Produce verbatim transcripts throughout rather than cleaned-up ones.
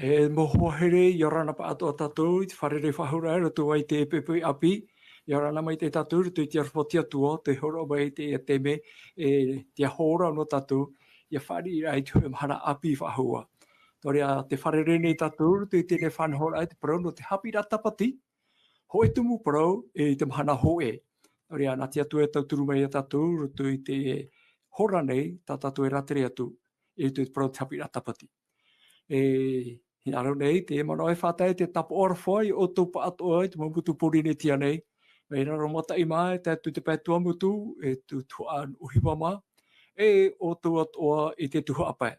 E mau hoa here, ʻia ora na pāʻatoʻa tātou i te fārerei faʻahou i roto i te poʻipoʻi ʻāpī. ʻIa ora na maitaʻi tātou i roto i te aroha o te Atua, tē hōroʻa mai i teie taime, e te aho ora nō tātou, ʻia fāriʻi ra i te hōʻē mahana ʻāpī faʻahou. Nō reira, tē fārerei nei tātou i roto i teie faʻanahoraʻa i te parau nō te haʻapiʻiraʻa tāpati, hōʻē tumu parau i te mahana hōʻē. Nō reira, nā te Atua e tauturu mai ia tātou i roto i te hora nei, tā tātou e rātere atu i roto i te parau te haʻapiʻiraʻa tāpati. E, hinaʻaro nei te manaʻo e faʻatae te tāpaʻo aroha ia ʻoutou pāʻatoʻa i te mau motu Pōrīnetia nei. Mai raro mataʻi mā, e tae atu i te pae Tuamotu, e tū tuhaʻa ʻohipa mā, e ʻoutou atoʻa i te tuhaʻa pae.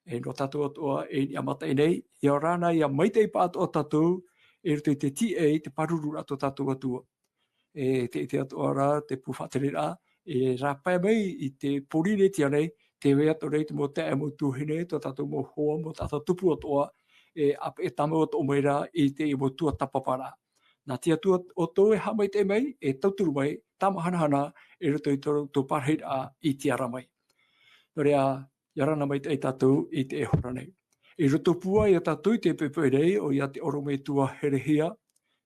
E nō tātou atoʻa e niʻa mataʻi nei, ʻia ora na, ʻia maitaʻi pāʻatoʻa tātou i roto i te tīaʻi, te pāruruʻraʻa tō tātou Atua. E te, te ʻite atoʻa ra, te pū faʻatereraʻa, e rāpae mai i te Pōrīnetia nei, tē vai atoʻa nei te mau taeaʻe, mau tuahine, tō tātou mau hoa, mau taʻata tupu atoʻa, e ʻāpeʻe tāmau atoʻa mai ra i te mau tuatāpaparaʻa. Nā te Atua ʻoutou e haʻamaitaʻi mai, e tauturu mai, tāmahanahana, i roto i tō, tō parahiraʻa i te ara mai. Nō reira, ʻia ora na maitaʻi tātou i teie hora nei. I roto pū ā ia tātou i te poʻipoʻi nei, ʻoia te ʻorometua Herehia,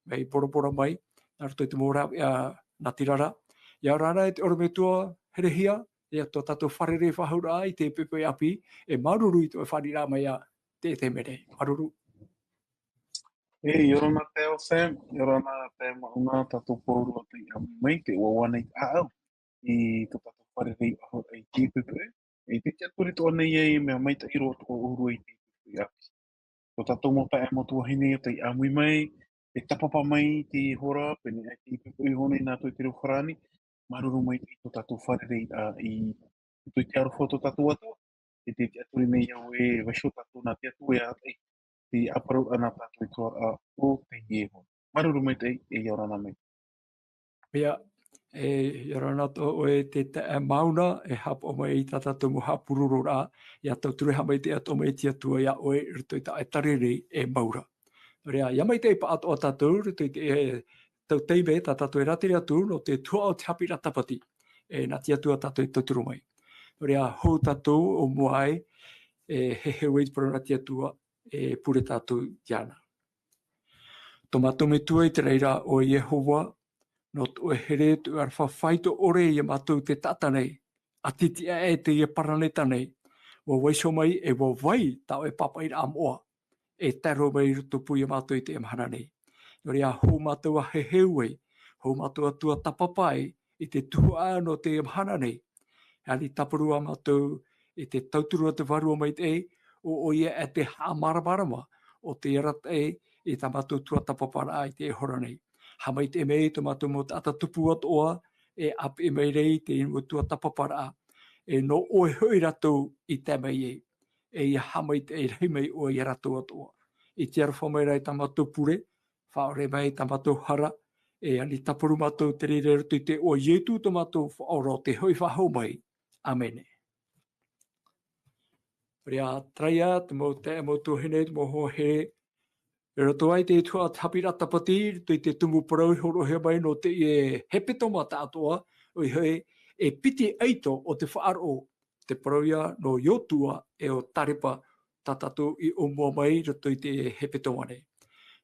mai Bora Bora mai, nā roto i te mau rāveʻa Natirara. ʻIa ora na i te ʻorometua Herehia, ʻia tō tātou fārerei faʻahou ra i te poʻipoʻi ʻāpī, e māuruuru i tō ʻoe fāriʻiraʻa mai i teie taime nei. Māuruuru. E, ʻia ora na taeaʻe Sam, ʻia ora na taeaʻe Mauna, tātou pauroa tei ʻāmui mai, tē ʻoaʻoa nei ʻāʻau i tō tātou fārerei faʻahou i te poʻipoʻi. E te tiʻaturi atoʻa nei ai, mea maitaʻi roa atoʻa ʻōrua i te poʻipoʻi ʻāpī. Tō tātou mau taeaʻe, mau tuahine tei ʻāmui mai, e tāpapa mai i te hora, pēnei aʻe i te poʻipoʻi nei nā roto i te reo farāni, māuruuru maitaʻi tō tātou fārereiraʻa i roto i te aroha o tō tātou Atua, e te tiʻaturi nei au e vaiiho tātou nā te Atua e ātaʻi te ʻāparauraʻa nā tātou i te roaraʻa o teie hora. Māuruuru maitaʻi, e ʻia ora na mai. ʻIa, e, ʻia ora na atoʻa ʻoe te taeaʻe Mauna, e haʻapaʻo mai i tā tātou mau haʻapurororaʻa, ʻia tauturu e haʻamaitaʻi atoʻa mai te Atua ia ʻoe, i roto i tā ʻoe tārere e mau ra. Nō reira, ʻia maitaʻi pāʻatoʻa tātou, i roto i te, e, tau taime, tā tātou e rātere atu, nō te tuhaʻa o te haʻapiʻiraʻa tāpati, e, nā te Atua tātou e tauturu mai. Nō reira, hou tātou ʻōmua ai, e, heheu ai te parau nā te Atua, e pure tātou iāna. Tō mātou Metua i te raʻi ra, ʻo Iehova, nō tō ʻoe here, tō ʻoe aroha faʻaitoito ʻore ia mātou te taʻata nei, ʻati tiʻa aʻe teie paraneta nei, ʻua vaiiho mai e ʻua vai tā ʻoe pāpaʻiraʻa moʻa, e tae roa mai i roto pū ia mātou i teie mahana nei. Nō reira, hou mātou ʻa heheu ai, hou mātou ʻa tuatāpapa ai, i te tuhaʻa nō teie mahana nei. E ani tāparu ā mātou i te tauturu a te Vārua Maitaʻi, ʻo, ʻoia e te haʻamāramarama o te arataʻi i tā mātou tuatāpaparaʻa i teie hora nei. Haʻamaitaʻi mai tō mātou mau taʻata tupu atoʻa, e ʻāpeʻe mai nei i te mau tuatāpaparaʻa. E nō ʻoe hoʻi rātou i tae mai ai. E ʻia haʻamaitaʻi rahi mai ʻoe ia rātou atoʻa. I te aroha mai ra i tā mātou pure, faʻaʻore mai tā mātou hara, e ani tāparu mātou te reira i roto i te iʻoa o Ietu tō mātou Faʻaora, ʻo tē hoʻi faʻahou mai. ʻĀmene. Nō reira, terā ia te mau taeaʻe, mau tuahine, te mau hoa here, i roto i te tuhaʻa haʻapiʻiraʻa tāpati, i roto i te tumu parau i hōroʻahia mai nō teie hepetoma tāʻatoʻa, ʻoia hoʻi, e piti ʻaito o te faʻaroʻo, te parau ia nō Iosua e ʻo Kalepa, tā tātou i ʻōmua mai i roto i te hepetoma nei.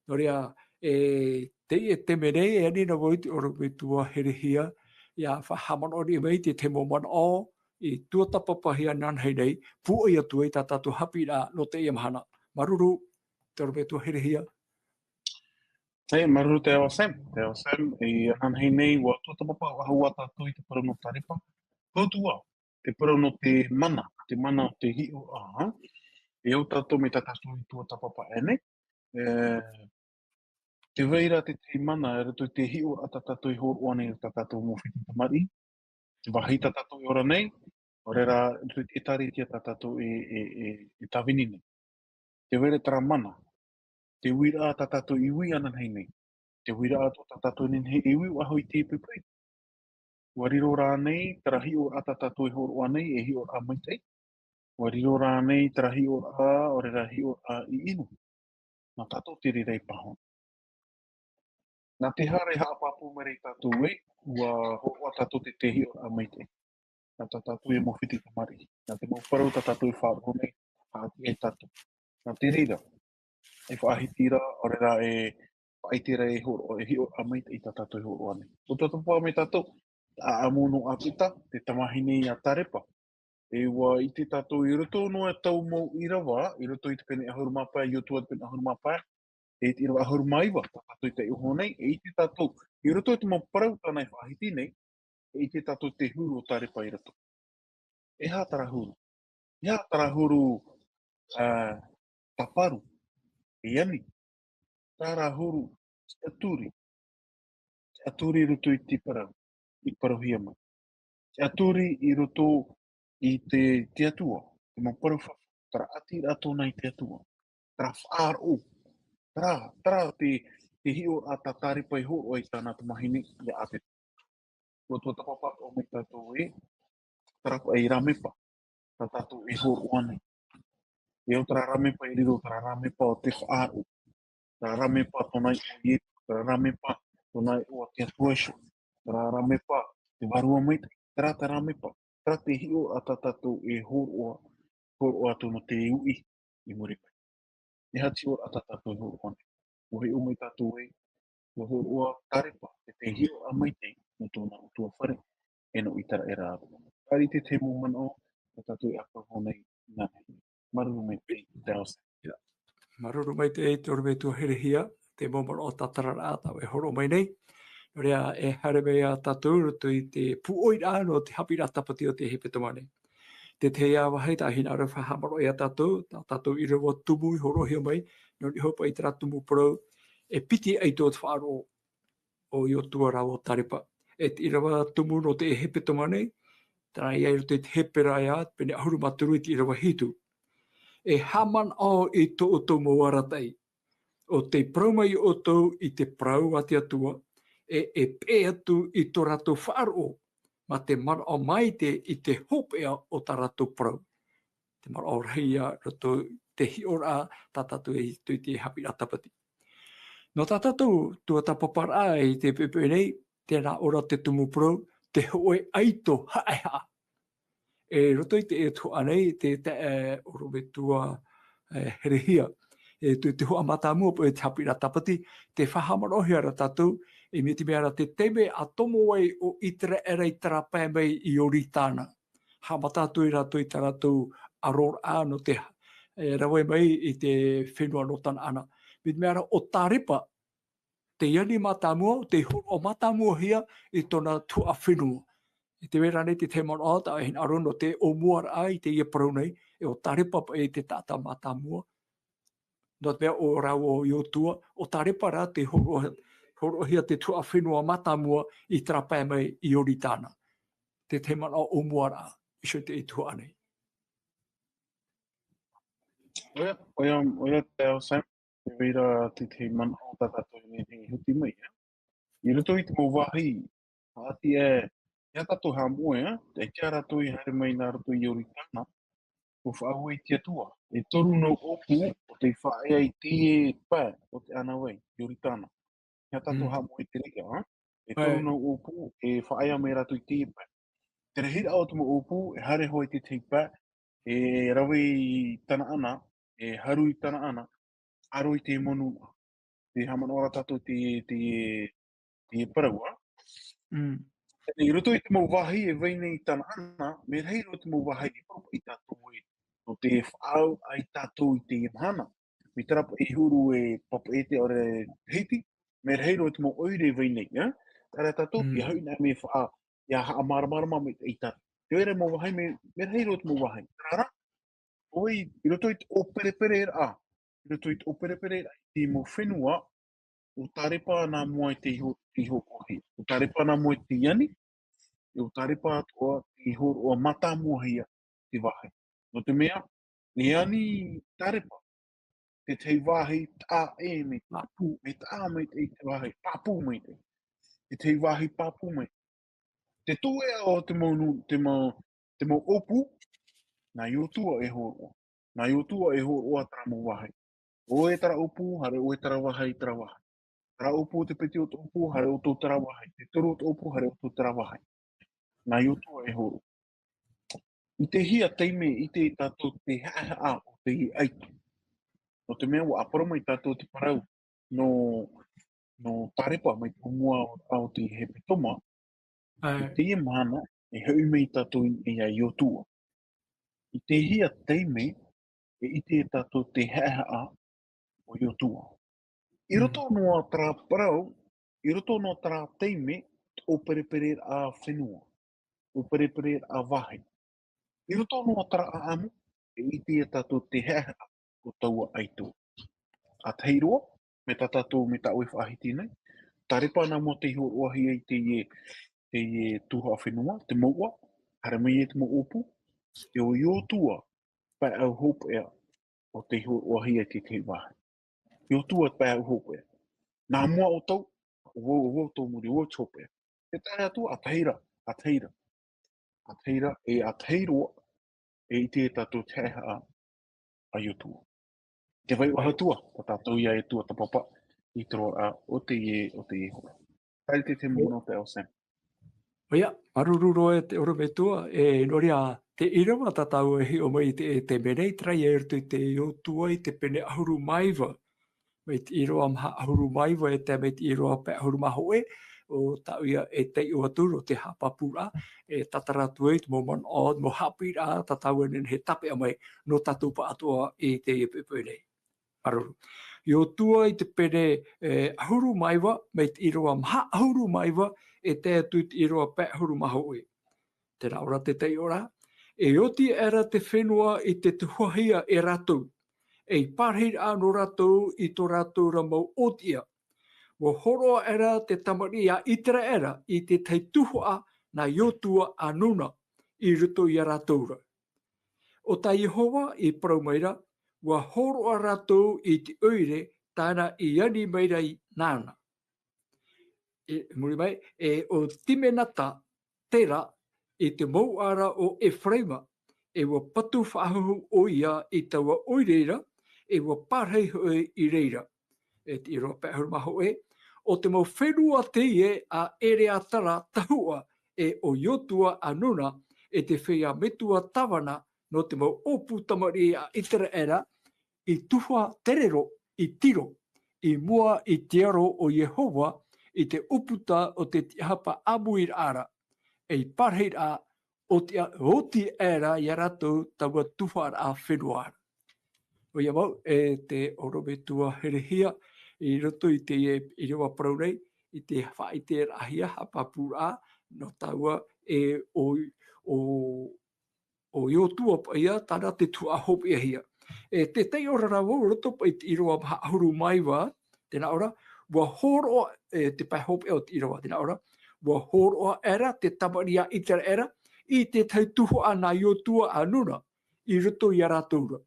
Nō reira, e teie taime nei, e ani na vau i te ʻorometua Herehia, ʻia faʻahaʻamanaʻo riʻi mai i te tahi mau manaʻo i tuatāpapahia inanahi nei, pūai atu ai tā tātou haʻapiʻiraʻa nō teie mahana. Māuruuru, te ʻorometua Herehia. Hey, māuruuru taeaʻe Sam, taeaʻe Sam, inanahi nei, ʻua tuatāpapa faʻahou ā tātou i te parau nō Kalepa. Hou atu ā, te parau nō te mana, te mana o te hiʻoraʻa, e au tātou mai tā tātou i tuatāpapa aʻe nei, e, tē vai ra te tahi mana, i roto i te hiʻoraʻa tā tātou i hōroʻa nei, tā tātou mau fiti tamariʻi, te vāhi tā tātou e ora nei, ʻaore rā, i roto i te ʻĒtārētia tā tātou e, e, e, e tāvini nei. Tē vai ra terā mana, te uiraʻa tā tātou i ui inanahi nei, te uiraʻa atoʻa tā tātou inanahi e ui faʻahou i teie poʻipoʻi. ʻUa riro rānei terā hiʻoraʻa tā tātou e hōroʻa nei, e hiʻoraʻa maitaʻi? ʻUa riro rānei terā hiʻoraʻa, ʻaore rā hiʻoraʻa ʻiʻino? Nā tātou te reira i pāhono. Nā te aha e haʻapāpū mai ra ia tātou ē, ʻua hōroʻa tātou i te hiʻoraʻa maitaʻi? Nā tā tātou e mau fiti tamariʻi. Nā te mau parau tā tātou e faʻaroʻo nei, haʻati ai tātou. Nā te reira, e faʻahiti ra, ʻaore rā e faʻaʻite ra e hōroʻa, e hiʻoraʻa maitaʻi tā tātou e hōroʻa nei. ʻUa tapapapa mai tātou, ʻa, ʻaʻamu nō ʻĀpeta, te tamahine ia Tarepa. E ʻua ʻite tātou i roto noa i taua mau ʻīrava, i roto i te pene ʻahuru mā pae, Iosua te pene ʻahuru mā pae, e te ʻīrava ʻahuru mā iva, tā tātou i taiʻo nei, e ʻite tātou, i roto i te mau parau tāna e faʻahiti nei, e ʻite tātou te huru o Tarepa i roto. E aha terā huru? E aha terā huru, ā, tāparu? E ani. Terā huru, tiʻaturi. Tiʻaturi i roto i te parau, i parauhia mai. Tiʻaturi i roto i te, te Atua, te mau parau fafau, terā ʻātīraʻa tōna i te Atua, terā faʻaroʻo, terā, terā te, te hiʻoraʻa tā Tarepa i hōroʻa i tāna tamahine ia ʻĀpeta. ʻUa tuatāpapa atoʻa mai tātou ē, terā paʻi rāmepa, tā tātou e hōroʻa nei. E au terā rāmepa i riro, terā rāmepa o te faʻaroʻo. Terā rāmepa tōna iʻoa ʻo Ietu, terā rāmepa tōna iʻoa ʻo te Atua Iēsū. Terā rāmepa te Vārua Maitaʻi, terā te rāmepa, terā te hiʻoraʻa tā tātou e hōroʻa, hōroʻa atu nō te uʻi i muri mai. E aha te hiʻoraʻa tā tātou e hōroʻa nei? ʻUa hiʻo mai tātou ē, ʻua hōroʻa Tarepa, e te hiʻoraʻa maitaʻi nō tōna ʻutuāfare, e nō ʻĪteraʻera atoʻa. Terā te tahi mau manaʻo, tā tātou e ʻāpaparaʻa nei, nā. Māuruuru maitaʻi, te ao. Ia. Māuruuru maitaʻi, te ʻorometua Herehia, te mau manaʻo tātararaʻa tā ʻoe e hōroʻa mai nei. Nō reira, e haere mai ā tātou i roto i te pūʻoiraʻa nō te haʻapiʻiraʻa tāpati o te hepetoma nei. Te tahi ā vāhi, tā hinaʻaro e faʻahaʻamanaʻo ia tātou, tā tātou ʻīrava tumu i hōroʻahia mai, nō niʻa hoʻi paʻi i terā tumu parau, e piti ʻaito te faʻaroʻo ʻo Iosua rāua ʻo Tarepa. E te ʻīrava tumu nō te hepetoma nei, terā ia i roto i te Heperaia, pene ʻahuru mā toru i te ʻīrava hitu. E haʻamanaʻo i tō ʻoutou mau arataʻi, ʻo tei parau mai ʻoutou i te parau a te Atua, e, e peʻe atu i tō rātou faʻaroʻo, mā te manaʻo maitaʻi i te hopeʻa o tā rātou parau. Te manaʻo rahi ia roto i te hiʻoraʻa tā tātou e, i te haʻapiʻiraʻa tāpati. Nō tā tātou tuatāpaparaʻa i te poʻipoʻi nei, tēnā ʻō ra te tumu parau, te hōʻē ʻaito haʻehaʻa. E roto i te, e tuhaʻa nei, te, te, e, ʻorometua, e, Herehia. E te, te tuhaʻa mātāmua paʻi te haʻapiʻiraʻa tāpati, tē faʻahaʻamanaʻohia ra tātou, e mai te mea ra te taime ʻa tomo ai ʻo ʻĪteraʻera i terā pae mai i Ioritana. Haʻamata atu ai rātou i tā rātou ʻaroraʻa nō te, e, rave mai i te fenua nō Tanaana. Mai te mea ra ʻo Tarepa, te ani mātāmua, tei hōroʻa mātāmuahia i tōna tuhaʻa fenua. I te vai ra nei te tahi manaʻo tā ʻoe e hinaʻaro nō te ʻōmuaraʻa i teie parau nei, e ʻo Tarepa paʻi te taʻata mātāmua. Nō te mea ʻo rāua ʻo Iosua, ʻo Tarepa rā tei hōroʻa-, hōroʻahia te tuhaʻa fenua mātāmua i terā pae mai i Ioritana. Te tahi manaʻo ʻōmuaraʻa, i roto i te tuhaʻa nei. ʻOia, ʻoia, ʻoia te ao Sam, tē vai ra te tahi manaʻo tā tātou e nehenehe e huti mai, ā. I roto i te mau vāhi, haʻati e, ia tātou haʻamoʻe, ā, e ʻite rātou i haere mai nā roto i Ioritana, ʻua faʻaue te Atua. E toru noa ʻōpū, ʻo tei faʻaea i teie pae o te ʻānāvai, Ioritana. Ia tātou Mm. haʻamoʻe i te reira, ā? E Right. toru noa ʻōpū, e faʻaea mai rātou i teie pae. Te rahiraʻa o te mau ʻōpū, e haere hoʻi i te tahi pae, e rave i Tanaana, e haru i Tanaana, ʻa roto i te mau nūnaʻa. Tē haʻamanaʻo ra tātou te, te, te parau, ā? Mm. I roto i te mau vāhi e vai nei i Tanaana, mea rahi roa te mau vāhi e parau paʻi tātou ē, nō te faʻaau ai tātou i teie mahana. Mai terā paʻi huru e papaʻete ʻaore Tahiti, mea rahi roa te mau ʻoire e vai nei, ā? Terā tātou, Mm. ʻia hoʻi nā mea faʻa-, ʻia haʻamāramarama mai i tātou. Te ʻoire mau vāhi mea, mea rahi roa te mau vāhi. Terā rā, ʻoia, i roto i te ʻōperepereraʻa, i roto i te ʻōperepereraʻa i te mau fenua, ʻo Tarepa nā mua i te iho, te iho kohi. ʻO Tarepa nā mua i te ani, ʻo Tarepa atoʻa te hōroʻa mātāmuahia te vāhi. Nō te mea, e ani Tarepa, te tahi vāhi taʻa ʻē mai, Pāpū. mea taʻa maitaʻi te vāhi, pāpū maitaʻi. Te tahi vāhi pāpū mai. Te tuea o te mau nu-, te mau, te mau ʻōpū, nā Iosua e hōroʻa. Nā Iosua e hōroʻa terā mau vāhi. ʻOe terā ʻōpū, haere ʻoe terā vāhi, terā vāhi. Terā ʻōpū, te piti o te ʻōpū, haere ʻoutou terā vāhi. Te toru o te ʻōpū, haere ʻoutou terā vāhi. Nā Iosua e hōroʻa. I te hia taime, ʻite tātou te haʻehaʻa o te ʻaito. nō te mea ua ʻāpara mai tātou te parau, nō, nō Tarepa mai te ʻōmua o, o te hepetoma, i teie mahana, e hoʻi mai tātou i a Iotua. I te hia taime, e ʻite tātou te haʻehaʻa o Iotua. I roto noa terā parau, i roto noa terā taime, ʻo perepere a fenua, ʻo perepere a vahi. I roto noa terā ʻaʻamu, e ʻite ia tātou te haʻehaʻa o taua ʻaito. A tahi roa, me tā tātou me tā ʻoe faʻahiti nei, Tarepa nā mua tei hōroʻahia i teie, teie tuhaʻa fenua, te mouʻa, haere mai e te mau ʻōpū, e ʻo Iotua, pae ʻau hopeʻa, ʻo tei hōroʻahia i te tahi vahi. Iotua pae ʻau hopeʻa. Nā mua o tau, o vau, o vau tō muri, o vau te hopeʻa. E tae atu, a tahi ra, a tahi ra. A tahi ra, e a tahi roa, e ʻite e tātou te haʻehaʻa a Iotua. Te vai o Hatua, tā tātou ia e tuatāpapa, i te roaraʻa o teie, o teie hora. Haere te te mono te ao Sam. ʻOia, māuruuru roa e te ʻorometua, e nō reira, te ʻīrava tā tāua e hiʻo mai i te, te mea nei, terā ia i roto i te Iotua i te pene ʻahuru mā iva. Mai te ʻīrava maha ʻahuru mā iva e tae mai te ʻīrava pae ʻahuru mā hōʻē, ʻo tāʻu ia e taiʻo atu nō te haʻapāpūraʻa, e tātara atu ai te mau manaʻo, te mau haʻapiʻiraʻa, tā tāua e nehenehe e tāpeʻa mai, nō tātou pāʻatoʻa i teie poʻipoʻi nei. Māuruuru. Iotua i te pene, e, ʻahuru mā iva, mai te ʻīrava maha ʻahuru mā iva, e tae atu i te ʻīrava pae ʻahuru mā hōʻē. Tē nā ʻō ra te taiʻoraʻa, e oti aʻera te fenua i te tuhaʻahia e rātou, ei pārahiraʻa nō rātou i tō rātou ra mau ʻōtiʻa. ʻUa hōroʻa aʻera te tamariʻi a ʻĪteraʻera i te tahi tuhaʻa nā Iotua a Nuna i roto ia rātou ra. ʻO tā Iehova i parau mai ra, ʻua hōroʻa rātou i te ʻoire tāna i ani mai ra i nāna. E, muri mai, e ʻo Timenata Tera i te mouʻa ra o Efaraima, e ʻua patu faʻahou ʻoia i taua ʻoire ra, e ʻua pārahi hoʻi i reira. E te ʻīrava pae ʻahuru mā hōʻē, ʻo te mau fenua teie a Ereatara tahuʻa, e ʻo Iotua a Nuna, e te feiā metua tāvana nō te mau ʻōpū tamariʻi a ʻĪteraʻera, i tuhaterero, i Tiro, i mua i te aro o Iehova, i te ʻūputa o te tiʻahapa ʻāmuiraʻa ra, ei pārahiraʻa, oti a-, oti aʻera ia rātou taua tuhaʻaraʻa fenua ra. ʻOia mau, e te ʻorometua herehia, i roto i teie ʻīrava parau nei, i te faʻaʻiteraʻahia, haʻapāpūraʻa, nō tāua e ʻo, ʻo, ʻo Iotua paʻi ia, tāna te tuhaʻa hopeʻahia. E te taiʻo ra vau, roto paʻi te ʻīrava maha ʻahuru mā iva, tē nā ʻō ra, ʻua hōroʻa, e te pae hopeʻa o te ʻīrava, tē nā ʻō ra, ʻua hōroʻa aʻera te tamariʻi a ʻĪteraʻera, i te tahi tuhaʻa nā Iotua a Nuna, i roto ia rātou ra.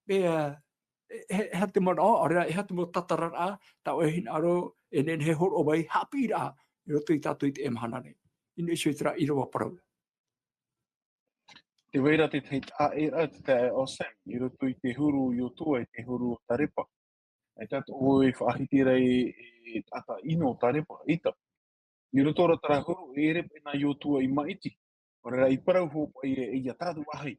E, e, e, e aha te manaʻo, ʻaore rā, e aha te mau tātararaʻa, tā ʻoe e hinaʻaro, e nehenehe e hōroʻa mai, haʻapiʻiraʻa, i roto ia tātou i teie mahana nei. I niʻa iho i terā ʻīrava parau. Tē vai ra te tahi taʻaʻēraʻa, te taʻaʻēraʻa o Sam, i roto i te huru o Iotua, i te huru o Tarepa. E tātou e faʻahiti ra e, e taʻata ʻino o Tarepa, ʻaita. I roto ra terā huru, e ʻere paʻi nā Iotua i māʻiti. ʻAore rā i parau hoʻi paʻi e, e ia tātou vāhi.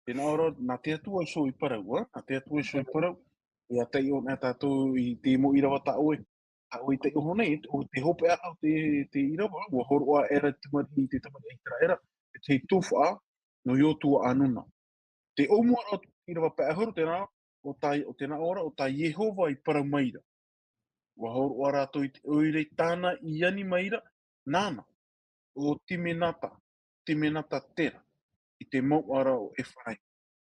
Tē nā ʻō ra, nā te Atua iho i parau, ā? Nā te Atua iho i parau. E ʻia taiʻo na tātou i te mau ʻīrava tā ʻoe. Tā ʻoe i taiʻo nei, ʻo te hopeʻa o te, te ʻīrava, ʻua hōroʻa aʻera te tamariʻi, te tamariʻi a ʻĪteraʻera, e te tuhaʻa, nō Iotua a Nuna. Te ʻōmuaraʻa o te ʻīrava pae ʻahuru, tē nā, ʻo tā, ʻo tē nā ʻō ra, ʻo tā Iehova i parau mai ra. ʻUa hōroʻa rātou i te ʻoire tāna i ani mai ra, nāna, ʻo Timenata, Timenata Tera, i te mouʻa ra o Efaraima.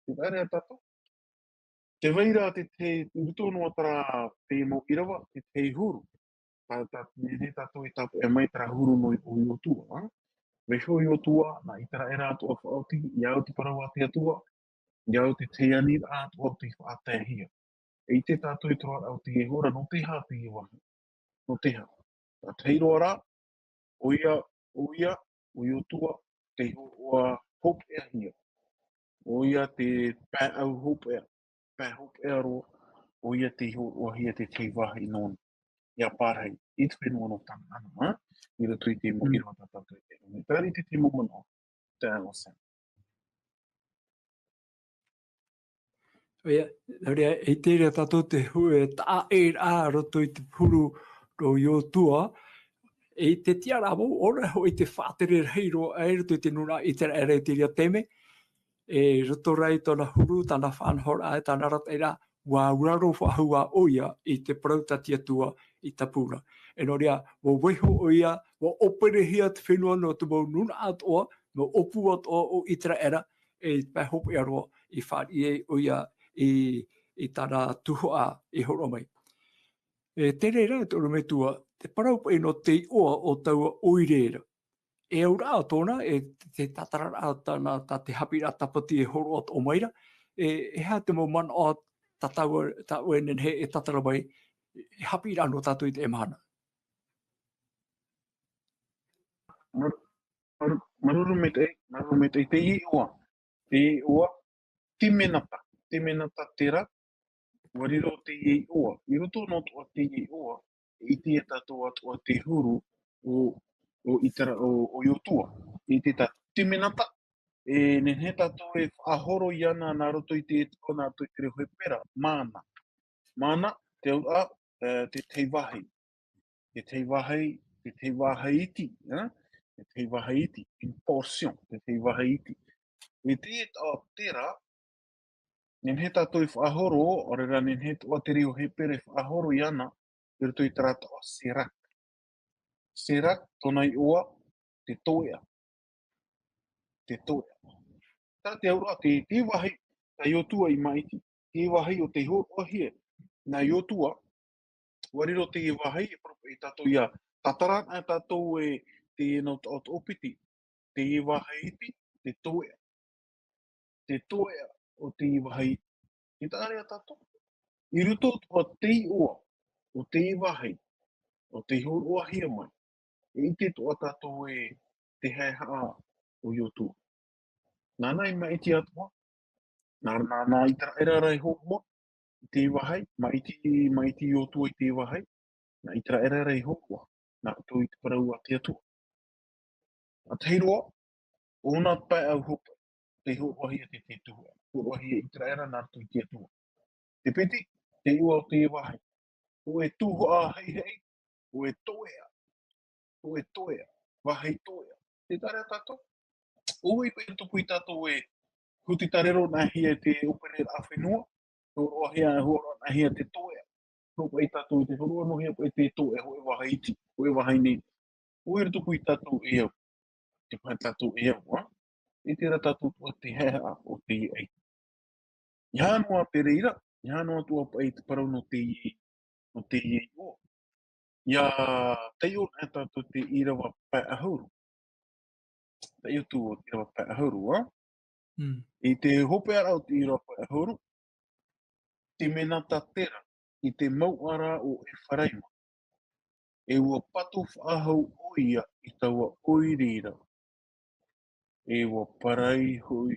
Tē vai ra tātou. Tē vai ra te, te, i roto noa terā te mau ʻīrava, te, te huru. Tā, tā, nehenehe tātou e tāpeʻa mai terā huru nō, o Iotua, ā? Vaiiho Iotua, nā ʻĪteraʻera atoʻa faʻaoti, ʻia au te parau a te Atua, ʻia au te, te aniraʻa atoʻa tei faʻataehia. E ʻite tātou i te roaraʻa o teie hora, nō te aha teie vāhi. Nō te aha. Nā te aha ra, ʻoia, ʻoia, ʻo Iotua, tei hōroʻa hopeʻahia. ʻOia te pae ʻau hopeʻa, pae hopeʻa roa, ʻoia tei hōroʻahia te tahi vāhi nōna. ʻIa pārahi, i te fenua nō Tanaana, ā? I roto i te mau ʻīrava tā tātou e. Terā te, te mau manaʻo, te ʻano Sam. ʻOia, nō reira, e ʻite ra tātou te hu-, e taʻa ʻē ra roto i te huru o Iosua, e te tiʻaraʻa mau, ʻōna hoʻi te faʻatere rahi roa, e roto i te nūnaʻa ʻĪteraʻera i terā taime, e roto rā i tōna huru, tāna faʻanahoraʻa, e tāna arataʻiraʻa, ʻua auraro faʻahou ʻoia i te parau tā te Atua i tāpura. E nō reira, ʻua vaiiho ʻoia, ʻua ʻōperehia te fenua nō te mau nūnaʻa atoʻa, mau ʻōpū atoʻa o ʻĪteraʻera, e i te pae hopeʻa roa, i fāriʻi ai ʻoia i, i tāna tuhaʻa i hōroʻa mai. E te reira, e te ʻorometua, te parau paʻi nō te iʻoa o taua ʻoire ra. E auraʻa tōna, e te, te tātararaʻa tāna, tā te haʻapiʻiraʻa tāpati e hōroʻa atoʻa mai ra, e, e aha te mau manaʻo tā tāua, tā ʻoe e nehenehe e tātara mai, e haʻapiʻiraʻa nō tātou i teie mahana. Māuruuru, māuruuru, māuruuru maitaʻi, māuruuru maitaʻi, teie iʻoa, teie iʻoa, timenata, timenata terā, ʻua riro teie iʻoa, i roto noa atoʻa teie iʻoa, e ʻite ia tātou atoʻa te huru o, o ʻĪtera-, o, o Iosua, i te tā timenata, e nehenehe tātou e faʻahoro iāna nā roto i te, nā roto i te reo Hepera, māna. Māna, te auraʻa, e, te tahi vāhi. Te tahi vāhi, te tahi vāhi iti, e? Te tahi vāhi iti, une portion, te tahi vāhi iti. E te, e tā, terā, nehenehe tātou e faʻahoro, ʻaore rā nehenehe atoʻa te reo Hepera e faʻahoro iāna, i roto i terā taʻo serak. Serak, tōna iʻoa, te toeʻa. Te toeʻa. Tā te auraʻa, te, te vāhi, tā Iosua i maʻiti, te vāhi o tei hōroʻahia, nā Iosua, ʻua riro te vāhi, e parau paʻi tātou ia, tātara anaʻe tātou e te nau taʻotoʻo piti, te vāhi iti, te toeʻa. Te toeʻa o te vāhi. E tāʻarea tātou. I roto atoʻa te iʻoa, o te vāhi, o tei hōroʻahia mai. E ʻite atoʻa tātou e te haehaʻa o Iosua. Nāna i maʻiti atoʻa. Nā, nā, nā ʻĪteraʻera rā e hōroʻa, i te vāhi, maʻiti, maʻiti Iosua i te vāhi. Nā ʻĪteraʻera rā e hōroʻa, nā roto i te parau a te Atua. ʻA tahi roa, ʻōna pae ʻau hopeʻa, tei hōroʻahia te, te tuhaʻa, hōroʻahia ʻĪteraʻera nā roto i te Atua. Te piti, te iʻoa o te vāhi. Hōʻē tuhaʻa haʻihaʻi, hōʻē toeʻa, hōʻē toeʻa, vāhi toeʻa. Te tāʻarea tātou, ʻoia paʻi tupu ia tātou e, huti tārero anaʻe hia te ʻōpereraʻa fenua, hōroʻahia, hōroʻa anaʻe hia te toeʻa. Nō paʻi tātou i te hōroʻa noa hia paʻi te toeʻa, hōʻē vāhi iti, hōʻē vāhi nei. ʻOia rā tupu ia tātou e au. Te pae tātou e au, ā? E terā tātou atoʻa te haehaʻa o te ʻai. ʻIa noa te reira, ʻia noa atoʻa paʻi te parau nō te, nō te iʻoa. ʻIa taiʻo anaʻe tātou te ʻīrava pae ʻahuru. Taiʻo atu o te ʻīrava pae ʻahuru, ā? Mm. I te hopeʻa o te ʻīrava pae ʻahuru, timenata terā, i te mouʻa ra o Efaraima. E ʻua patu faʻahou ʻoia i taua ʻoire ra. E ʻua pārahi hoʻi,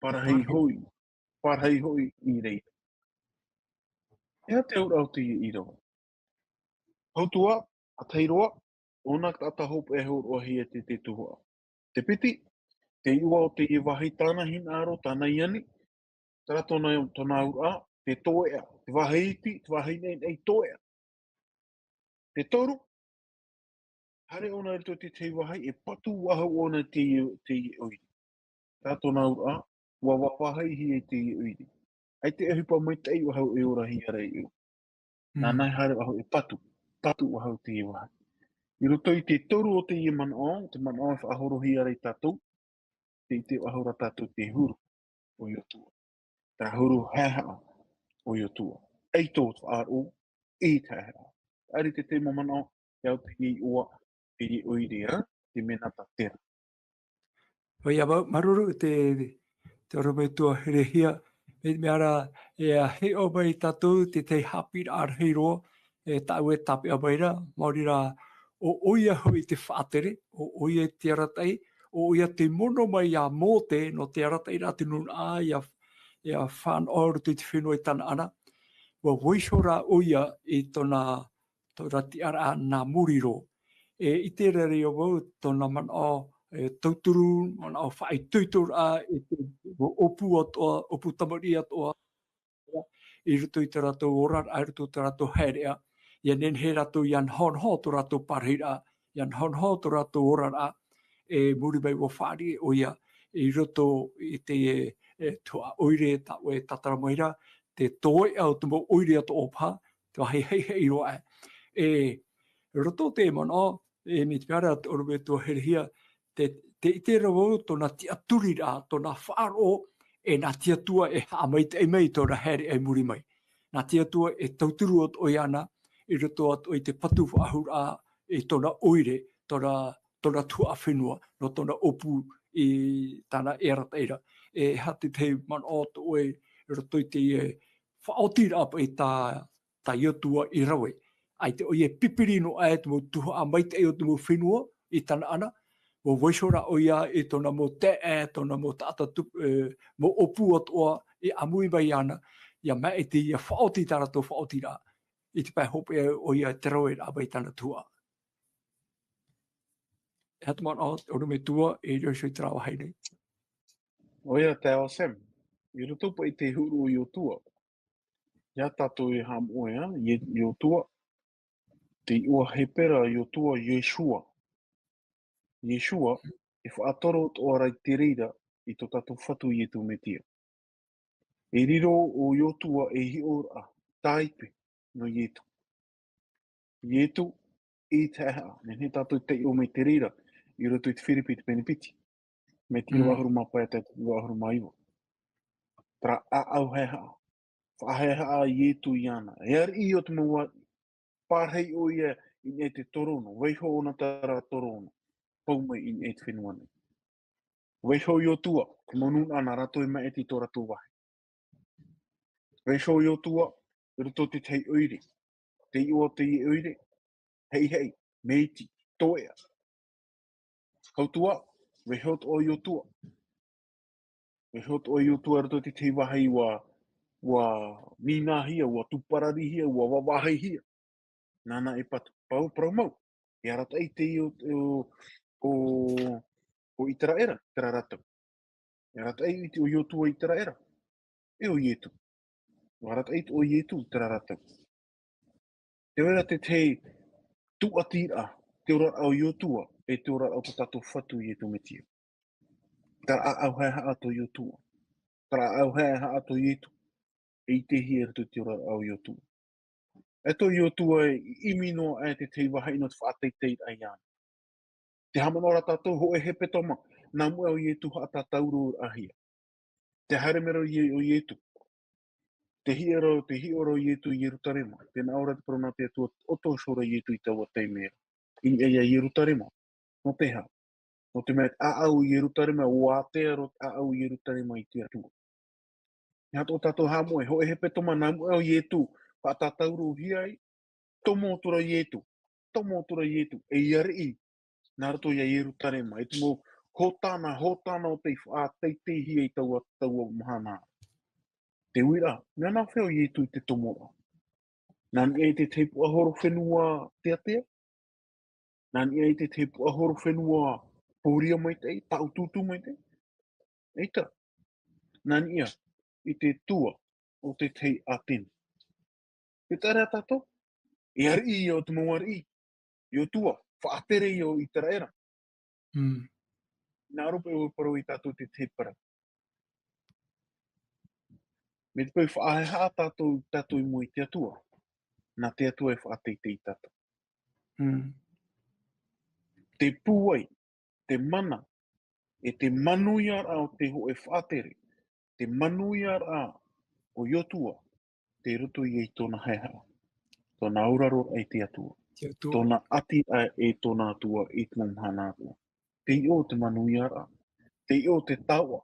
pārahi hoʻi, pārahi hoʻi i reira. E aha te auraʻa o teie ʻīrava? Hau atu ā, ʻa tahi roa, ʻōna taʻata hopeʻa e hōroʻahia te, te tuhaʻa. Te piti, te iʻoa o teie vāhi tāna hinaʻaro, tāna i ani, terā tōna, tōna auraʻa, te toeʻa, te vāhi iti, te vāhi naʻinaʻi toeʻa. Te toru, haere ʻōna i roto i te tahi vāhi, e patu faʻahou ʻōna i te, te ʻoire. Terā tōna auraʻa, ʻua vāvāhi hia i te ʻoire. ʻAita e ʻohipa maitaʻi faʻahou e orahia ra e au. Mm. Nāna e haere faʻahou e patu, patu faʻahou te vāhi. I roto i te toru o teie manaʻo, te manaʻo e faʻahorohia ra ia tātou, tē ʻite faʻahou ra tātou te huru o Iosua. Te huru haehaʻa o Iosua. ʻAito te faʻaroʻo i te haehaʻa. Ari te tahi mau manaʻo, te au te iʻoa, te ʻoire, ā, timenata terā. ʻOia mau, māuruuru te, te ʻorometua herehia, mea, mea ra, e hiʻo mai tātou te, te haʻapiʻiraʻa rahi roa, e tāʻu e tāpeʻa mai ra, maori rā, ʻo, ʻoia hoʻi te faʻatere, ʻo, ʻoia te arataʻi, ʻo, ʻoia te mono mai iā Mōte, nō te arataʻiraʻa te nūnaʻa, ʻia, ʻia fānaʻo roto i te fenua i Tanaana, ʻua vaiiho rā ʻoia i tōna, tōna tiʻaraʻa nā muri roa. E ʻite ra ia vau tōna manaʻo, e, tauturu, manaʻo faʻaitoitoraʻa, e te, ʻōpū atoʻa, ʻōpū tamariʻi atoʻa, i roto i tā rātou oraraʻa, i roto i tā rātou haereʻa, ʻia nehenehe rātou ʻia nahonaho tō rātou parahiraʻa, ʻia nahonaho tō rātou oraraʻa, e muri mai ʻua fāriʻi ʻoia, i roto i te, e, tuhaʻa ʻoire tā ʻoe e tātara mai ra, te toeʻa o te mau ʻoire atoʻa paha, te vāhi haʻihaʻi roa aʻe. E, roto te manaʻo, e, mai te mea ra te ʻorometua herehia, te, te ʻite ra vau tōna tiʻaturiraʻa, tōna faʻaroʻo, e nā te Atua e haʻamaitaʻi mai i tōna haereʻa i muri mai. Nā te Atua e tauturu atoʻa iāna, i roto atoʻa i te patu faʻahou ra, i tōna ʻoire, tōna, tōna tuhaʻa fenua, nō tōna ʻōpū i tāna e arataʻi ra. E aha te tahi manaʻo tō ʻoe i roto i te, e, faʻaotiraʻa paʻi tā, tā Iotua i rave. ʻAita ʻoia e pipiri noa aʻe te mau tuhaʻa maitaʻi o te mau fenua i Tanaana, ʻua vaiiho ra ʻoia i tōna mau taeaʻe, tōna mau taʻata tupu, e, mau ʻōpū atoʻa i ʻāmui mai iāna, ʻia maʻiti, ʻia faʻaoti tā rātou faʻaotiraʻa, i te pae hopeʻa ʻoia e te raveraʻa mai tāna tuhaʻa. E aha te manaʻo, ʻorometua, e riro iho i terā vāhi nei. ʻOia, taeaʻe Sam, i roto paʻi i te huru o Iotua, ʻia tātou e haʻamoʻe, ā, Ie-, Iotua, te iʻoa Hepera Iotua, Iesua. Iesua, e faʻatoro atoʻa ra i te reira i tō tātou Fatu Ietu Metia. E riro ʻo Iotua ei hiʻoraʻa tāipe nō Ietu. Ietu, i te haʻehaʻa, nehenehe tātou e taiʻo mai te reira, i roto i te Firipi te pene piti. Mai te Mm. iva ʻahuru mā pae tae te iva ʻahuru mā iva. Terā ʻāʻau haʻehaʻa. Faʻahaʻehaʻa Ietu iāna. E ariʻi o te mau ariʻi. Pārahi ʻoia i niʻa i te torono. Vaiiho ʻōna terā torono. Pau mai i niʻa i te fenua nei. Vaiiho Iotua, te mau nūnaʻa nā rātou e maʻiti i tō rātou vāhi. Vaiiho Iotua, i roto i te tahi ʻoire. Te iʻoa o teie ʻoire, haʻihaʻi, maʻiti, toeʻa. Hautua, vaiiho atoʻa Iotua. Vaiiho atoʻa Iotua i roto i te tahi vāhi ʻua, ʻua mīnāhia, ʻua tūpararihia, ʻua vāvāhihia. Nāna e patu, pau, parau mau. E arataʻi te ʻo, ʻo, ʻo, ʻo Iteraera, terā ra tau. E arataʻi i te ʻo Iotua Iteraera. E ʻo Ietu. ʻUa arataʻi i te ʻo Ietu, terā ra tau. Te reira te tahi tūʻatiraʻa, te oraraʻa o Iotua, e te oraraʻa o tō tātou Fatu Ietu Metia. Terā ʻāʻau haʻehaʻa tō Iotua. Terā ʻāʻau haʻehaʻa tō Ietu. E ʻitehia i roto i te oraraʻa o Iotua. E tō Iotua e ʻimi noa aʻe te tahi vāhi nō te faʻateiteiraʻa iāna. Te haʻamanaʻo ra tātou, hōʻē hepetoma, nā mua ʻo Ietu haʻatātaurōraʻahia. Te haere mai ra ʻo Ie-, ʻo Ietu. Te hiʻo ra, te hiʻo ra ʻo Ietu i Ierutarema. Tē nā ʻō ra te parau nā te Atua, ʻoto iho ra Ietu i taua taime ra. I niʻa iā Ierutarema. Nō te aha? Nō te mea ʻāʻau i Ierutarema, ʻua ātea roa te ʻāʻau i Ierutarema i te Atua. Nā tō tātou haʻamoʻe, hōʻē hepetoma nā mua ʻo Ietu, faʻatātaurohia ai, tomo atu ra Ietu, tomo atu ra Ietu, ei ariʻi, nā roto iā Ierutarema, e te mau hōtana, hōtana o tei faʻateiteihia i taua, taua mahana. Te uiraʻa, mea nā hea ʻo Ietu i te tomoraʻa? Nā niʻa i te tahi puaʻahoro fenua teatea? Nā niʻa i te tahi puaʻahoro fenua pōria maitaʻi, tāʻutuutu maitaʻi? ʻAita. Nā niʻa i te tua o te tahi ʻātene. Te taʻa ra tātou, e ariʻi ia o te mau ariʻi. Iotua, faʻatere ia o Iteraera. Mm. Nā roto paʻi ʻoe e parau ia tātou te tahi parau. Mai te peu e faʻahaʻehaʻa tātou, tātou i mua i te Atua, nā te Atua e faʻateitei ia tātou. Mm. Te pūai, te mana, e te manuiaraʻa o te hōʻē faʻatere, te manuiaraʻa o Iotua, tei roto ia i tōna haʻehaʻa, tōna auraro i te Atua, Te Atua. tōna ʻati aʻe e tōna Atua i te mau mahana atoʻa. Te iʻo o te manuiaraʻa, te iʻo o te taoʻa,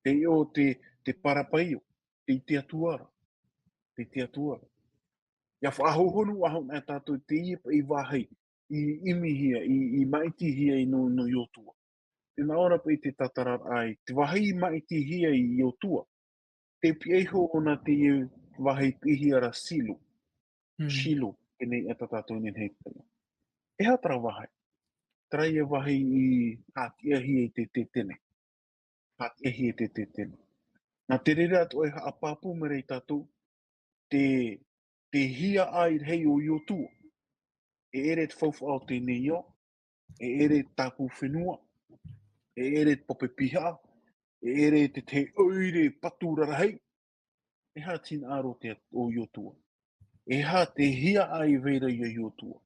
te iʻo o te, te parapaio, tei te Atua ra, tei te Atua ra. ʻIa faʻahohonu ʻahuna e tātou teie paʻi vāhi i ʻimihia, i, i maʻitihia i nō, nō Iotua. Tē nā ʻō ra paʻi te tātararaʻa i te vāhi i maʻitihia i Iotua. Te piʻi iho ʻōna teie vāhi piʻihia ra Silo. Mm. Silo, teie nei ʻa tā tātou nei nei. E aha terā vāhi? Terā ia vāhi i haʻatiʻahia i te tētene. Haʻatiʻahia i te tētene. Nā te reira atoʻa e haʻapāpū mai ra ia tātou, te, te hiaʻai rahi o Iotua. E ʻere te faufaʻa o teie nei ao, e ʻere te tāpū fenua, e ʻere te pape piha, e ʻere te, te ʻoire patu rarahi. E aha te hinaʻaro o te, o Iotua? E aha te hiaʻai e vai ra ia Iotua?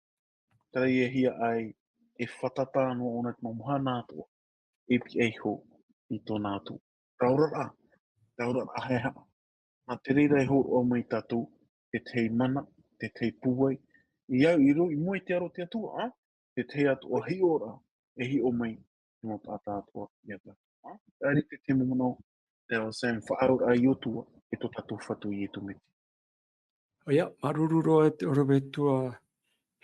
Terā ia hiaʻai e fātata noa ʻōna i te mau mahana atoʻa, e piʻi iho i tōna Atua. Te oraraʻa, te oraraʻa haehaʻa. Nā te reira e hōroʻa mai tātou, te tahi mana, te tahi pūai, i au, i roto, i mua i te aro o te Atua, ā, te tahi atoʻa hiʻoraʻa, e hiʻo mai, te mau taʻata atoʻa, ia tātou. Ā, ʻaita te tahi mau manaʻo, te ao Sam, faʻaroʻo i Iotua, e tō tātou Fatu Iesu Mesia. ʻOia, māuruuru roa e te ʻorometua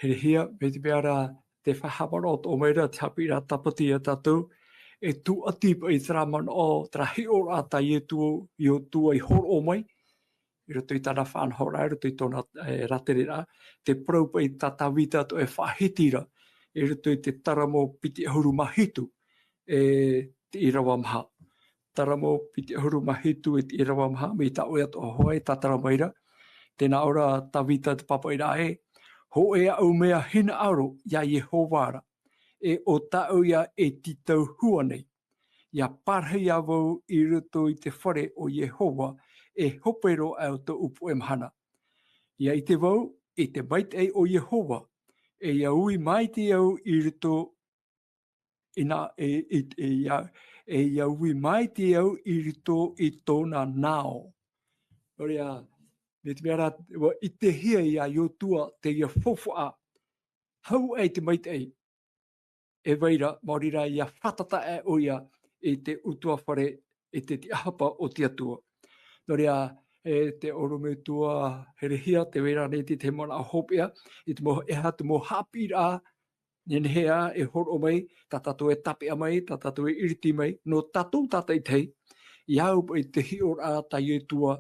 Herehia, mai te mea ra te faʻahaʻamanaʻo atoʻa mai ra, te haʻapiʻiraʻa tāpati ia tātou, e tūʻati paʻi terā manaʻo, terā hiʻoraʻa tā Iesu, Iotua i hōroʻa mai, i roto i tāna faʻanahoraʻa, i roto i tōna, e, rātereraʻa, te parau paʻi tā Tavita atoʻa e faʻahiti ra, i roto i te Taramo piti ʻahuru mā hitu, e te ʻīrava maha. Taramo piti ʻahuru mā hitu e te ʻīrava maha, mai tā ʻoe atoʻa hoʻi e tātara mai ra. Tē nā ʻō ra Tavita te pāpaʻiraʻa ē, hōʻē aʻu mea hinaʻaro ia Iehova ra, e ʻo tāʻu ia e tītau hua nei. ʻIa pārahi ā vau i roto i te fare o Iehova, e hope roa aʻe o tōʻu puʻe mahana. ʻIa ʻite vau i te maitaʻi o Iehova, e ʻia ui maitaʻi au i roto, inā, e, e, e ʻia, e ʻia ui maitaʻi au i roto i tōna nao. Nō reira, mai te mea ra, ʻua ʻitehia ia Iotua teie faufaʻa, hau aʻe te maitaʻi, e vai ra, maori rā ʻia fātata aʻe ʻoia i te ʻutuāfare, i te tiʻahapa o te Atua. Nō reira, e te ʻorometua Herehia, tē vai ra ānei te, te manaʻo hopeʻa, i te mau, e aha te mau haʻapiʻiraʻa, nehenehe ā e hōroʻa mai, tā tātou e tāpeʻa mai, tā tātou e iriti mai, nō tātou tātaʻitahi, ʻia au paʻi te hiʻoraʻa tā Iesu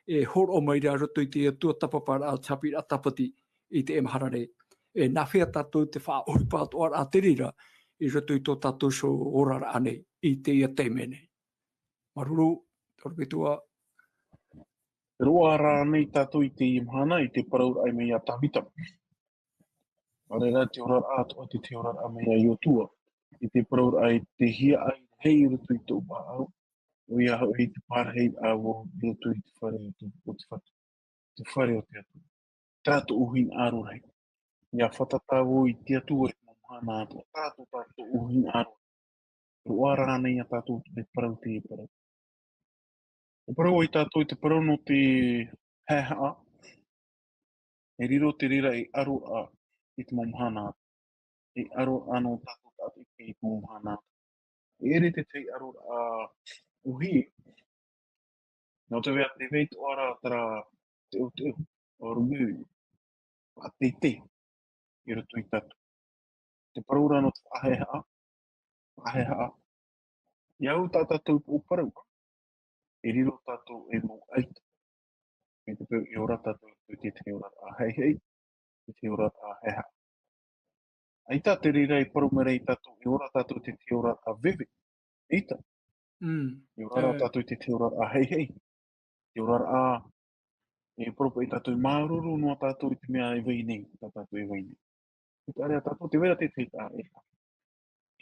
e hōroʻa mai ra roto i te tuatāpaparaʻa o te haʻapiʻiraʻa tāpati i teie mahana nei. E nāfea tātou te faʻaʻohipa atoʻa ra te reira i roto i tō tātou iho oraraʻa nei, i teie taime nei. Māuruuru, ʻorometua. Roaʻa rānei tātou i teie mahana, i te parauraʻa mai ia Tavita. ʻAore rā te oraraʻa atoʻa te, te oraraʻa mai ia Iotua. I te parauraʻa i te hiaʻai rahi i roto i tōʻu ʻāʻau, ʻoia hoʻi te pārahi ā vau i roto i te fare o te, o te Fatu, te fare o te Atua. Terā tōʻu hinaʻaro rahi. ʻIa fātata vau i te Atua i te mau mahana atoʻa. Terā tō tā tōʻu hinaʻaro. Roaʻa rānei ia tātou te parau, te parau. E parau ai tātou i te parau nō te haehaʻa. E riro te reira ei ʻaroraʻa i te mau mahana. Ei ʻaroraʻa nō tātou tātaʻitahi i te mau mahana. E ʻere te tahi ʻaroraʻa ʻōhie. Nō te mea, tē vai atoʻa ra terā teuteu, ʻorometua, faʻateitei i roto ia tātou. Te parau ra nō te faʻahaehaʻa, faʻahaehaʻa. ʻIa au tā tātou i te parau, e riro tātou ei mau ʻaita. Mai te peu e ora tātou i te, te oraraʻa haihai, te, te oraraʻa haehaʻa. ʻAita te reira e parau mai ra ia tātou, e ora tātou i te, te oraraʻa veve. ʻAita. Mm. E ora rā tātou i te, te oraraʻa haihai. Te oraraʻa, e parau paʻi tātou, māuruuru noa tātou i te mea e vai nei, tā tātou e vai nei. Te taʻa ra tātou, tē vai ra te, te taʻa e.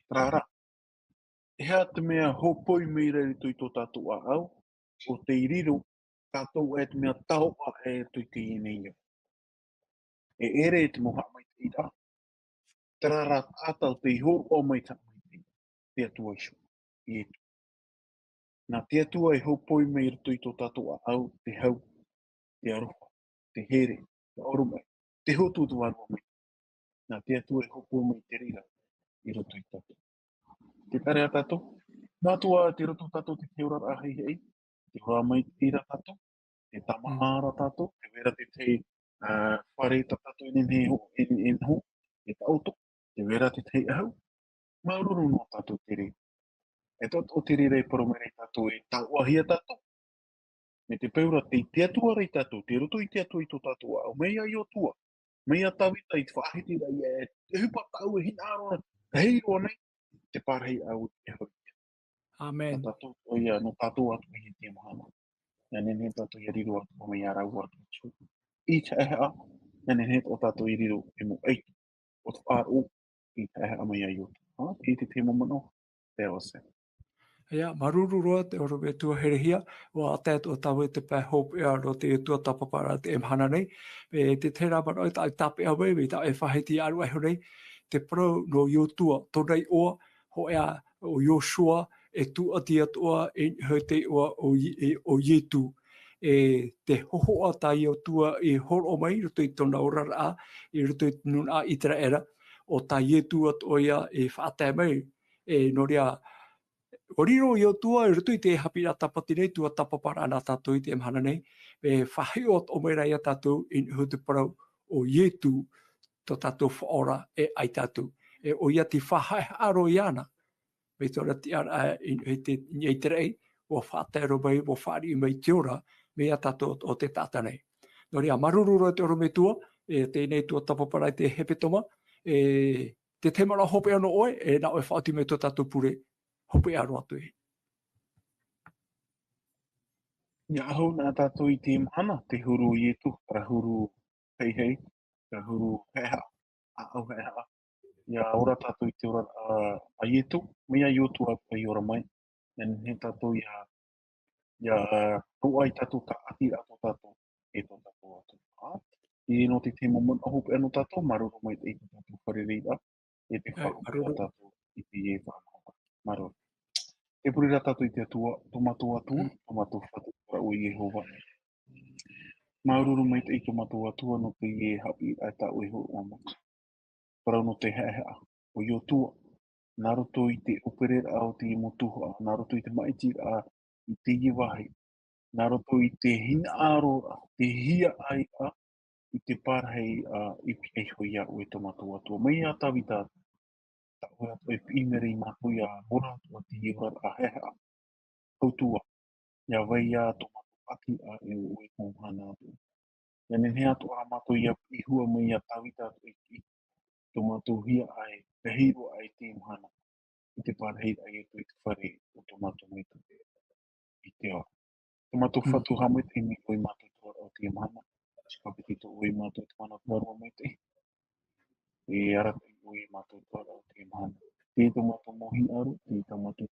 Terā rā. E aha te mea hōpoi mai ra i roto i tō tātou ʻāʻau, ʻo tei riro tātou e te mea taoʻa e i roto i teie nei ao. E ʻere te mau haʻamaitaʻiraʻa, terā rā taʻata ʻo tei hōroʻa mai te haʻamaitaʻi, te Atua iho, Iesu. Nā te Atua e hōpoi mai i roto i tō tātou ʻāʻau, te hau, te aroha, te here, te ʻoromeʻa, te hotu, te vārua maitaʻi. Nā te Atua e hōpoi mai te reira i roto ia tātou. Te taʻa ra tātou, nā atoʻa te roto tātou i te, te oraraʻa haihai, te ora maitaʻi ra tātou, te tamaʻa ra tātou, tē vai ra te, te, ā, fare tā tātou e nehenehe e, e, e noho, e taʻoto, tē vai ra te, te ʻahu, māuruuru noa tātou i te reira. E taʻoto i te reira e parau mai ra ia tātou, e taoʻahia tātou. Mai te peu ra tei te Atua ra ia tātou, tei roto i te Atua i tō tātou ʻāʻau, mai ia Iotua, mai ia Tavita i te faʻahitiraʻa ē, te ʻohipa tāʻu e hinaʻaro ra, rahi roa nei, te pārahi ā vau i te Atua. Āmene. Nō tātou atoʻa ia, nō tātou atoʻa ia i teie mahana. Ia nehenehe tātou ia riro atu mai ia rāua atu. I te haʻehaʻa, ia nehenehe atoʻa tātou ia riro e mau ʻaito o te faʻaroʻo i te haʻehaʻa mai ia Iotua. Ā, i te tahi mau manaʻo, te ʻosi. Ia, māuruuru roa te ʻorometua Herehia, ʻua tae atoʻa tāua i te pae hopeʻa nō te Iotua tāpaparaʻa i teie mahana nei. E te tahi rā manaʻo i tā, i tāpeʻa mai, mai tā e faʻahiti ʻāruʻa iho nei, te parau nō Iotua, tōna iʻoa, hōʻē ā ʻo Iosua, e tūʻati atoʻa, e niʻa i te iʻoa ʻo Ie-, e, ʻo Ietu. E te hōhoʻa tā Iotua i hōroʻa mai i roto i tōna oraraʻa, i roto i te nūnaʻa ʻĪteraʻera, ʻo tā Ietu atoʻa ia i faʻatae mai, e nō reira, ʻua riro Iotua i roto i te haʻapiʻiraʻa tāpati nei, Iotua tāpaparaʻa nā tātou i teie mahana nei, e faʻahiʻo atoʻa mai rā ia tātou i niʻa i te parau ʻo Ietu, tō tātou Faʻaora e ʻaita atu. E ʻoia tei faʻahaʻehaʻa roa iāna, mai tōna tiʻaraʻa i, i te, i te raʻi, ʻua faʻatae roa mai, ʻua fāriʻi mai te ora, mai ia tātou ʻo te taʻata nei. Nō reira, māuruuru roa te ʻorometua, e teie nei Iotua tāpaparaʻa i te hepetoma, e te tahi manaʻo hopeʻa nō ʻoe, e nā ʻoe faʻaoti mai tō tātou pure, hopeʻa roa atu e. Ia ahu nā tātou i teie mahana, te huru o Ietu, terā huru heihei, terā huru haʻehaʻa, ʻāʻau haʻehaʻa. Ia ora tātou i te ora, ā, a Ietu, mai ia Iotua atoʻa i ora mai. Ia nehenehe tātou ia, ia roaʻa i tātou tāʻatiraʻa tō tātou, e tō tātou Atua. Ā, i nō te tahi mau manaʻo hopeʻa nō tātou, māuruuru maitaʻi i tō tātou fārereiraʻa, e te Ia, faʻaroʻo māuruuru. Tātou i teie faʻanahoraʻa. Māuruuru. Tē pure rā tātou i te Atua, tō mātou Atua, Mm. tō mātou Fatu, terā ʻo Iehova. Māuruuru maitaʻi tō mātou Atua nō teie haʻapiʻiraʻa tā ʻoe i hōroʻa mai. Parau nō te haʻehaʻa, ʻo Iotua, nā roto i te ʻōpereraʻa o teie mau tuhaʻa, nā roto i te māʻitiraʻa i teie vāhi, nā roto i te hinaʻaroraʻa, te hiaʻai, ā, i te parahi, ā, i pihaʻi iho ia ʻoe tō mātou Atua. Mai ia Tavita, tā ʻoe atoʻa e piʻi mai ra ia mātou ia ora atoʻa i teie oraraʻa haʻehaʻa. Atua, ia vai ia tō mātou ʻati ā e ʻoe mau mahana atoʻa. Ia nehenehe atoʻa rā mātou ia piʻi hua mai ia Tavita atoʻa i, i tō mātou hiaʻai, rahi roa aʻe i teie mahana, i te parahiraʻa i roto i te fare o tō mātou Metua. I te ao. Tō mātou Mm. Fatu, haʻamaitaʻi mai ʻoe ia mātou i te oraraʻa o teie mahana, tika piti tō ʻoe ia mātou i te mana tuarua maitaʻi. E arataʻi ʻoe ia mātou i te oraraʻa o teie mahana. Tē tō mātou mau hinaʻaro, tē tō mātou